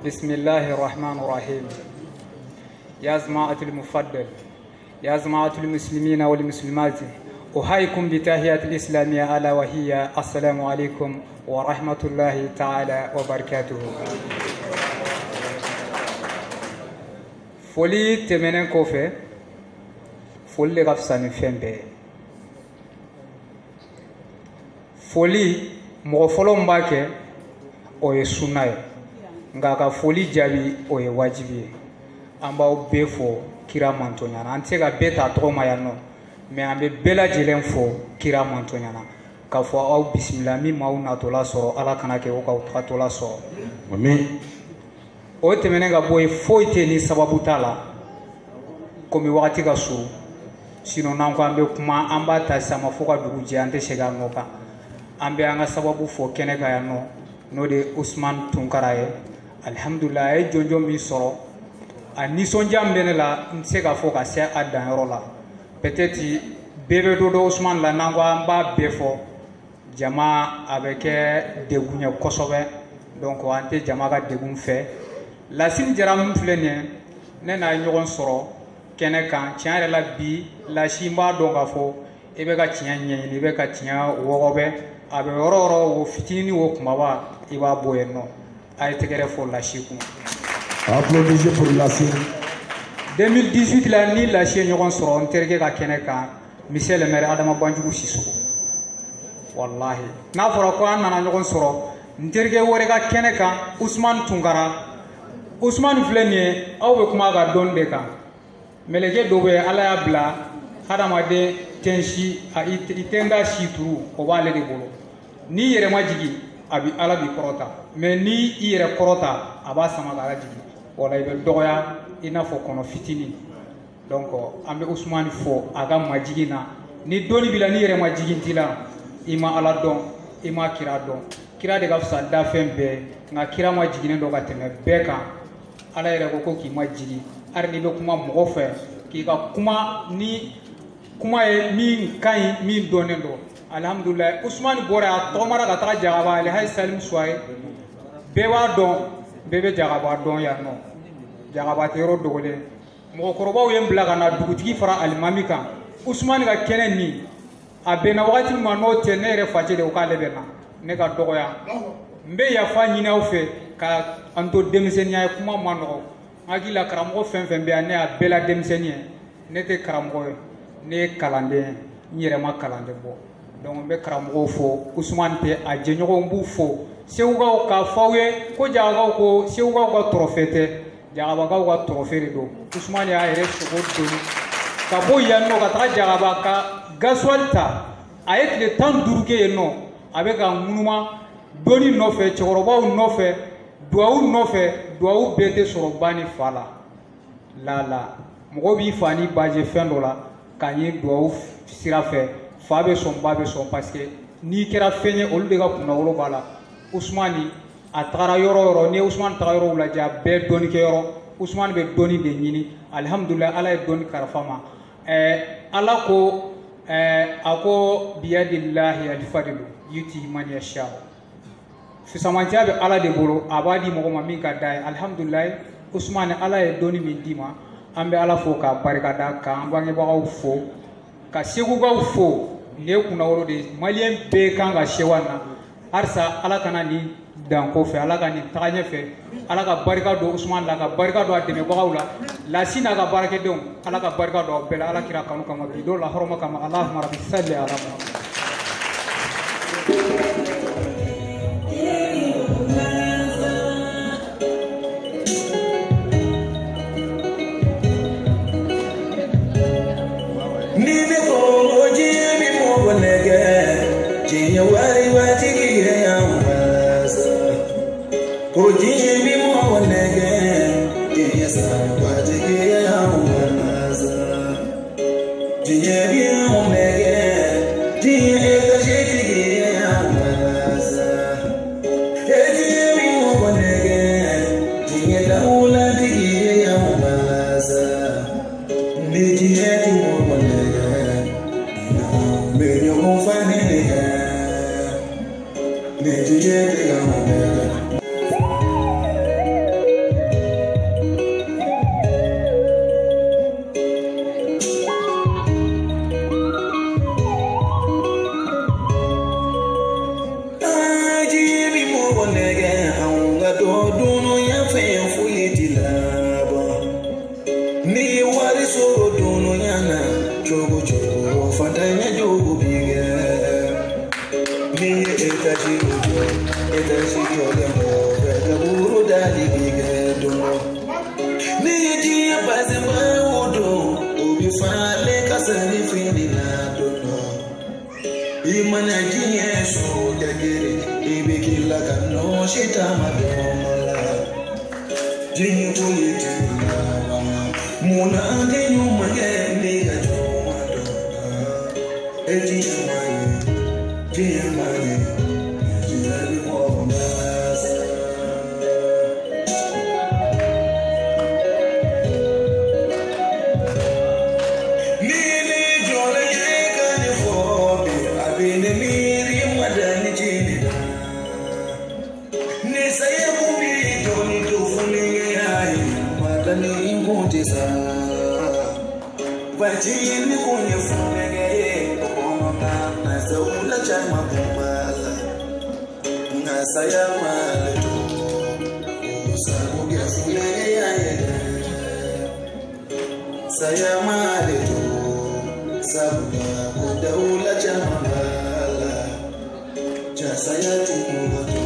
بسم الله الرحمن الرحيم. يا جماعة المفضل، يا جماعة المسلمين والمسلمات، أحييكم بتحية الإسلامية ألا وهي السلام عليكم ورحمة الله تعالى وبركاته. Foli tɛmɛnen kɔfɛ, foli de ka fisa ni fɛn bɛɛ ye. Foli mɔgɔ fɔlɔ min b'a kɛ o ye sunna ye, nka ka foli jaabi o ye wajibi ye. An b'aw bɛɛ fo kira mantonya na. An tɛ se ka bɛɛ ta tɔgɔ ma yan nɔ, mais an bɛ bɛɛ lajɛlen fo kira mantonya na k'a fɔ aw bisimila. Min m'aw natɔla sɔrɔ, Ala kana kɛ o k'aw tagatɔla sɔrɔ. Amin. O tɛmɛnen ka bɔ yen, foyi tɛ ni sababu t'a la, komi wagati ka surun. Sinon n'an ko an bɛ kuma, an b'a ta sama fo ka dugu jɛ, an tɛ segin a nɔ kan. An bɛ an ka sababu fɔ kɛnɛ kan yan nɔ, n'o de ye Usumani Tunkara ye. Alihamudulila, a ye jɔnjɔn min sɔrɔ, a nisɔndiya min bɛ ne la, n tɛ se k'a fɔ ka se a danyɔrɔ la. Peut-être bɛɛ bɛ dɔ dɔn Usumani la, n'an ko an b'a bɛɛ fɔ jama, a bɛ kɛ degun ye kosɛbɛ. Donc an tɛ jama ka degun fɛ. Lasini Jara min filɛ nin ye, ne n'a ye ɲɔgɔn sɔrɔ kɛnɛ kan. Tiɲɛ yɛrɛ la bi, Lasi, n b'a dɔn k'a fɔ i bɛ ka tiɲɛ ɲɛɲini, i bɛ ka tiɲɛ wɔgɔbɛ. A bɛ yɔrɔ o yɔrɔ, o fitinin o kunbaba, i b'a bɔ yen nɔ. A ye tɛgɛrɛ fɔ Lasi kun. Applaudissez pour Lassine. 2018 la, ni Lasi ye ɲɔgɔn sɔrɔ n terikɛ ka kɛnɛ kan, Monsieur le maire Adama Banjugu Sisoko. Wallahi, n'a fɔra ko an nana ɲɔgɔn sɔrɔ n terikɛ wɛrɛ ka kɛnɛ kan, Usumani Tunkara. Usumani filɛ nin ye, aw bɛ kuma a ka dɔnni de kan. Mɛlɛkɛ dɔ bɛ yen, Ala y'a bila hadamaden tɛnsi, i tɛnda si turu, o b'ale de bolo. N'i yɛrɛ ma jigin, a bi Ala b'i kɔrɔta, mais ni i yɛrɛ kɔrɔta, a b'a sama k'a lajigin. Wala i bɛ dɔgɔya i n'a fɔ kɔnɔ fitinin. Donc an bɛ Usumani fo a ka majigin na. Ni dɔnni b'i la, n'i yɛrɛ ma jigin t'i la, i ma Ala dɔn, i ma kira dɔn. Kira de ka fisa dafɛn bɛɛ, nka kira ma jiginnen dɔ ka tɛmɛ bɛɛ kan. Ala yɛrɛ ko ko k'i ma jigin, hali n'i bɛ kuma mɔgɔ fɛ, k'i ka kuma ni kuma ye min ka ɲi, min dɔnnen don. Alihamudulilayi, Usumani bɔra a tɔgɔmara ka taga Jagaba, Alihaji Salim Suwaye. Bɛɛ b'a dɔn, bɛɛ bɛ Jagaba dɔn yan nɔ. Jagaba tɛ yɔrɔ dogolen. Mɔgɔkɔrɔbaw ye n bila ka na dugutigi fara alimami kan. Usumani ka kɛnɛ nin, a bɛnna wagati min ma, n'o tɛ ne yɛrɛ facɛ de ko k'ale bɛ na. Ne ka dɔgɔya, n bɛ yafa ɲini aw fɛ ka an to denmisɛnninya ye, kuma ma nɔgɔ. N hakili la karamɔgɔ fɛn fɛn bɛ yan, ne y'a bɛɛ la denmisɛnnin ye. Ne tɛ karamɔgɔ ye, ne ye kalanden ye, n yɛrɛ ma kalanden bɔ. Donc n bɛ karamɔgɔw fo, Usumani tɛ a jɛɲɔgɔnw b'u fo. Segukaw k'a fɔ aw ye ko Jagakaw ko Segukaw ka tɔrɔfɛ tɛ, Jagabakaw ka tɔrɔfɛ de don. Usumani y'a yɛrɛ sogo doni ka bɔ yan nɔ ka taga Jagaba ka gasoil ta. A ye tile 15 kɛ yen nɔ, a bɛ ka ŋunuma doni nɔfɛ, cɛkɔrɔbaw nɔfɛ, duwawu nɔfɛ. Duwawu bɛɛ tɛ sɔrɔ ba ni fa la. La la, mɔgɔ b'i fa ni ba jɛ fɛn dɔ la k'a ɲini duwawu sira fɛ, fa bɛ sɔn, ba bɛ sɔn, parce que n'i kɛra fɛn ye, olu de ka kunnawolo b'a la. Usumani a tagara yɔrɔ o yɔrɔ, n'i ye Usumani taga yɔrɔw lajɛ, a bɛɛ dɔnni kɛ yɔrɔ. Usumani bɛ dɔnni de ɲini. Alihamudulilayi, Ala ye dɔnni kalifa ma. Ala ko, a ko biyadillahi alfadlu yuti man yasha. Fisamantiya bɛ Ala de bolo, a b'a di mɔgɔ ma min ka d'a ye. Alihamudulilayi, Usumani, Ala ye dɔnni min d'i ma, an bɛ Ala fo k'a barikada, k'an bangebagaw fo, ka Segukaw fo. Nin ye kunnawolo de ye, maliyɛn bɛɛ kan ka sewa na. Halisa Ala kana nin dan kɔfɛ, Ala ka nin taga ɲɛfɛ, Ala ka barika don Usumani la, ka barika don a dɛmɛbagaw la, Lasi n'a ka baarakɛdenw, Ala ka barika don aw bɛɛ la, Ala kira kanu kama, bi don la hɔrɔma kama. Allahumma rabbi salli ala Muhammad. Ni bɛ ko diɲɛ bɛ mɔgɔ nɛgɛ, diɲɛ wari waatigi ye y'anw masa. Ko diɲɛ bɛ mɔgɔ nɛgɛ, diɲɛ sanu waatigi ye y'anw masa. Diɲɛ bɛ anw nɛgɛ, diɲɛ étagetigi ye y'anw masa. E diɲɛ bɛ mɔgɔ nɛgɛ, diɲɛ dawulatigi ye y'anw masa. Ni diɲɛ ti mɔgɔ nɛgɛ, bɛ ɲɔgɔn fani de kɛ. Ni diɲɛ tɛ ka mɔgɔ nɛgɛ. Ka dunuya fɛn foyi t'i labɔ n'i ye wari sɔrɔ dunuya na cogo cogo fatanya jogo b'i kɛ n'i ye etazi jɔ etazi jɔlen kɔfɛ kaburu dali b'i kɛ don dɔ n'i ye diɲɛ basenbaw don o bɛ falen ka sani fini na don dɔ i mana diɲɛ sɔrɔ kɛ i bɛ kila ka nɔsi taama dɔn la diɲɛ ko ye tigi laban munna an tɛ ɲuman kɛ ne ka juguman dɔn e diɲɛ ma ye diɲɛ ma ye diɲɛ bɛ mɔgɔ lasa. Ni ne jɔlen ye ka nin fɔ bi a bɛ ne miiri ma da ni jeli la. Ni saya kun bi jɔni to funɛgɛya ye madani kun tɛ sa. Waati ni kun ye funɛgɛ ye o kɔnɔna na sawula caman kun b'a la. Nka saya m'ale to o sago kɛ funɛgɛya ye dɛ. Saya m'ale to sabula ko dawula caman b'a la. Ja saya ti mɔgɔ to.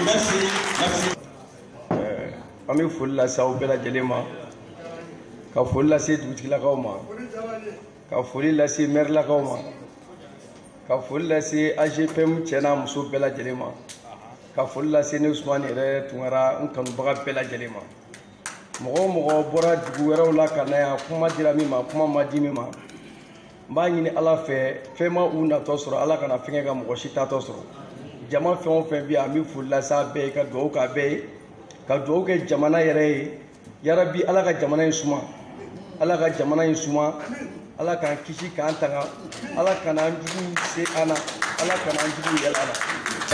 Merci, merci. An bɛ foli lase aw bɛɛ lajɛlen ma, ka foli lase dugutigilakaw ma, ka foli lase mɛrilakaw ma, ka foli lase AGPM cɛ n'a muso bɛɛ lajɛlen ma, ka foli lase ne Usumani yɛrɛ Tunkara n kanubaga bɛɛ lajɛlen ma. Mɔgɔ o mɔgɔ bɔra dugu wɛrɛw la ka na yan, kuma dira min ma, kuma ma di min ma, n b'a ɲini Ala fɛ fɛn ma u natɔ sɔrɔ, Ala kana fɛnkɛ ka mɔgɔ si tatɔ sɔrɔ. Jama fɛn o fɛn bɛ yan, an bɛ foli lase a bɛɛ ye, ka dugawu k'a bɛɛ ye, ka dugawu kɛ jamana yɛrɛ ye. Yarabi Ala ka jamana in suma, Ala ka jamana in suma, Ala k'an kisi k'an tanga, Ala kana an juguw se an na, Ala kana an juguw yɛlɛ an na.